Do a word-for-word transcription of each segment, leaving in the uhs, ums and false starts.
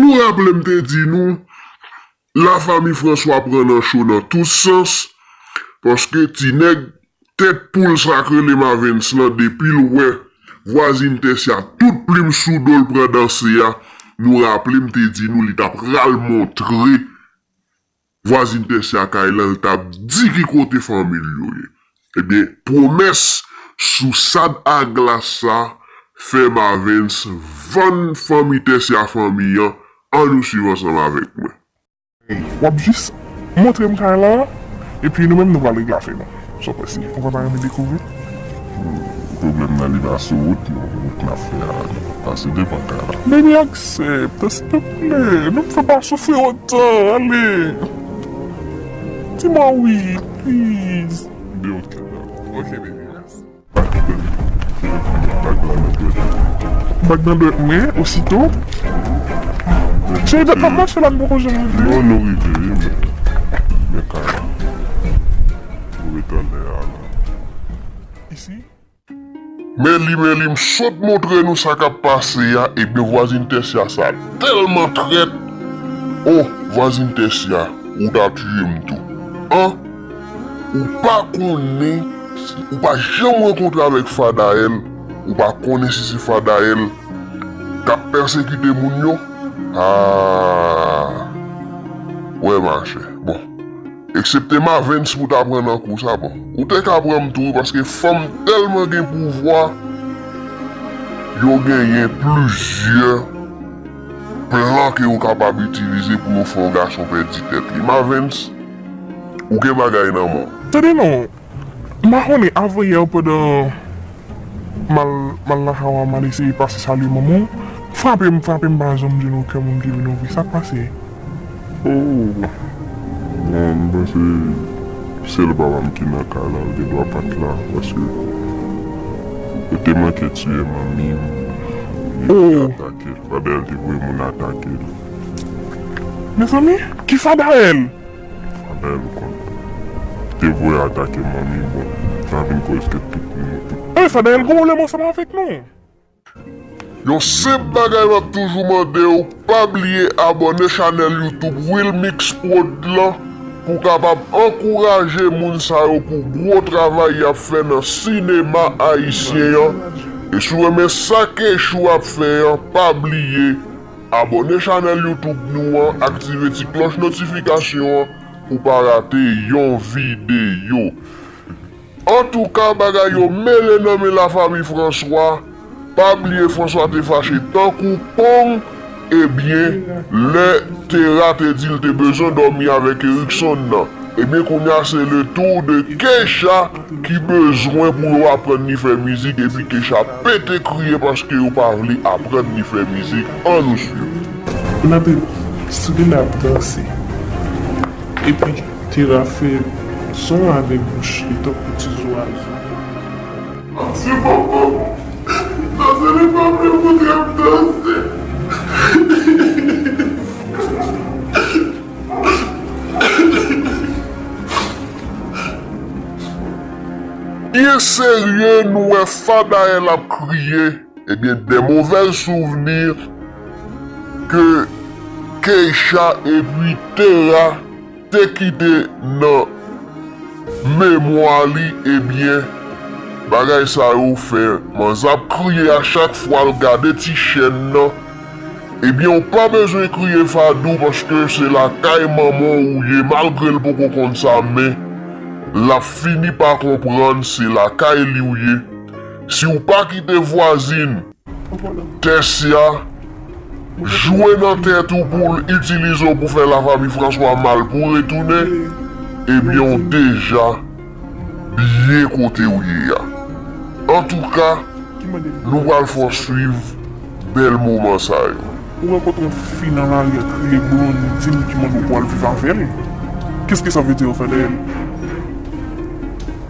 Nou raple m te di nou, lafanmi Franswa pran nan cho nan tout sans, paske ti nèg tèt poul sa k rele Mavens lan, depi l wè vwazin Tèsya tout plim sou do l pran danse a, nou raple m te di nou li t ap pral montre vwazin Tèsya kay lan, l t ap di ki kote fanmi l yo ye. Ebyen, pwomès sou sad a glas sa fè Mavens vann fanmi Tèsya fanmi an. Ann nou swiv ansanm avèk mwen. W ap jis montre m kay la, epi nou menm nou pral regle afè nou. Sa w panse? Ou pa ta renmen dekouvri? Pwoblèm nan li pa sou wout non, wout n ap fè a, sa depann kay la. Baby, aksepte, silvouplè. Nou p fè pa soufri otan, ale. Di mwen wi, please. Byen, ok, dakò. Ok, baby, mèsi. Bag nan dwèt mwen, osito. Cheri, dwèt m ap mache la, m poko janm rive. Non, nou rive, wi, men. Men kay la. Nou ret anlè a la. Isi? Men li, men li, m sot montre nou sa k ap pase a, ebyen vwazin Tèsya sa tèlman trèt. O, vwazin Tèsya, ou ta tiye m tou. An? Ou pa konnen, ou pa janm rankontre avèk Fadayèl, ou pa konnen si se Fadayèl k ap pèsekite moun yo? Aa! Wè machè. Bon. Eksepte Mavens pou ta pran nan kou sa, bon. Ou te ka pran m tou wi, paske fanm tèlman gen pouvwa, yo genyen plizyè plan ke yo kapab itilize pou yo fè yon gason pèdi tèt li. Mavens, ou gen bagay nan men w. Tande non, m pa konnen, avanyè pandan m al, m al nan kay w a, m al eseye pase salye manman w, frape m, frape m pa janm jwenn okenn moun ki vin ouvri. Sa k pase? Oh, bon, m panse sèl papa m ki nan kay la, l gen dwa pa t la, paske yo te manke tiye manmi m, yo te atake l, Fadayèl te voye moun atake l. Mezanmi, ki Fadayèl? Fadayèl ou konn te voye atake manmi, bon, sa vin koz ke tout moun, tout. Ey, Fadayèl gen pwoblèm ansanm avèk nou. Yon senp bagay m ap toujou mande w, pa bliye abòne chanèl YouTube Wilmix Prod lan pou w kapab ankouraje moun sa yo pou gwo travay y ap fè nan sinema ayisyen an. E si w renmen sa Kechou ap fè an, pa bliye abòne chanèl YouTube nou an, aktive ti klòch notifikasyon an pou w pa rate yon videyo. Antouka, bagay yo mele nan men lafanmi Franswa. Pa bliye Franswa te fache tankou kong. Ebyen, lè Tera te di l te bezwen dòmi avèk Erickson nan, ebyen kounye a se le tour de Keisha ki bezwen pou yo aprann li fè mizik, epi Keisha pete kriye paske yo pa vle aprann li fè mizik. Ann nou swiv. N ap, si w gen ap danse, epi Tera fè son avèk bouch li tankou ti zwazo. Adye papa m, sa se li pa vle montre m danse. Byen serye, nou wè Fadayèl ap kriye. Ebyen, des mauvais souvenirs ke Keisha epi Tera te kite nan memwa li, ebyen, bagay sa yo fè manzè ap kriye a chak fwa l gade ti chèn nan. Ebyen, ou pa bezwen kriye Fadou, paske se lakay manman w ou ye, malgre l poko konn sa, men l ap fini pa konprann se lakay li w ye. Si w pa kite vwazin Tèsya jwe nan tèt ou pou l itilize w pou fè lafanmi Franswa mal pou w retounen, ebyen w deja byen kote w ye a. Antouka, nou pral fè w swiv bèl moman sa yo. Ou rankontre yon fi nan lari a kriye Blondine ki mande w pou w al viv avè l. Qu'est-ce que ça veut dire, Fadayèl?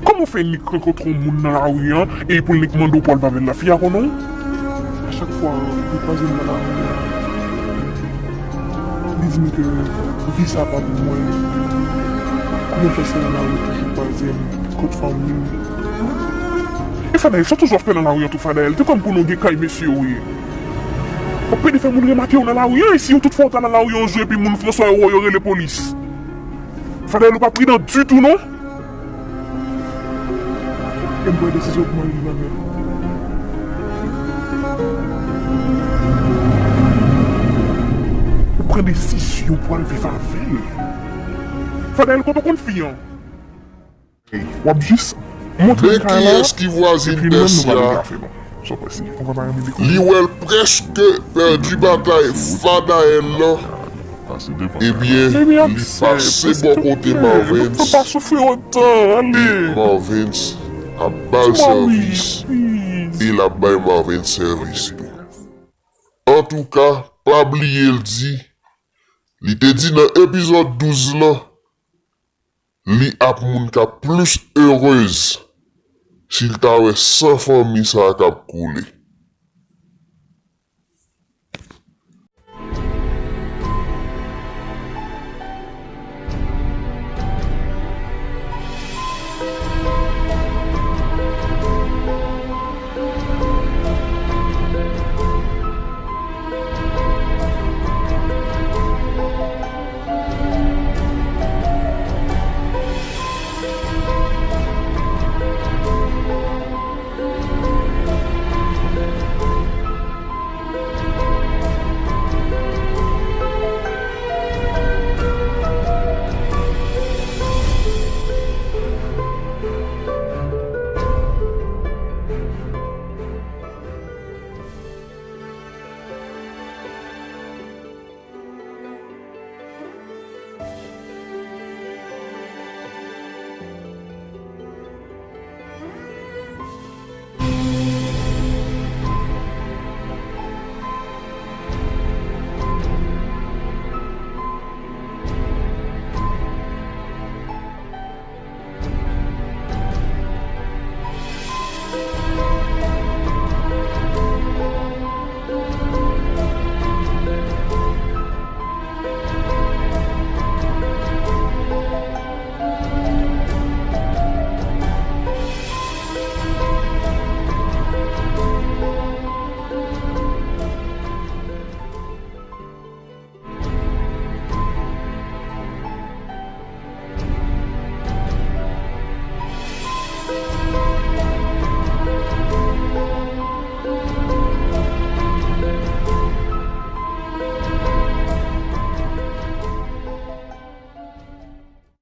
Kòman w fè nik rankontre yon moun nan lari an e pou l nik mande w pou w al viv avè l la? Fi a konnen w? A chak fwa li kwaze m nan lari an, li di m ke vi sa pa pou mwen. Kòman w fè se nan lari w toujou kwaze m? Kot fanmi m? E Fadayèl, sa w toujou ap fè nan lari an tou, Fadayèl? Te kwè m pou nou gen kay mesye wi. W ap pede fè moun remake w nan lari an, e si yon tout fwa w ta nan lari an yon jou epi moun Franswa yo wè w, yo rele polis. Fadayel, ou pa pridan ditou non. E m pran desizyon pou m al viv avè l. Ou pran desizyon pou al viv avè l. Fadayel, kote w konn fi an? W ap jis montre m kay la, epi nou menm nou pral bwè kafe nou. Sa w panse? Ou konprann pa gen bebe kote? Li wè l prèske pèdi batay Fadayel lan. Ebyen, li pase bò kote Marvens. Pa soufri otan, ale. Marvens ap ba l sèvis. E l ap bay Marvens sèvis tou. Antouka, pa bliye l di, li te di nan epizòd douz lan, li ap moun k ap plis erez si l ta wè san fanmi sa a k ap koule.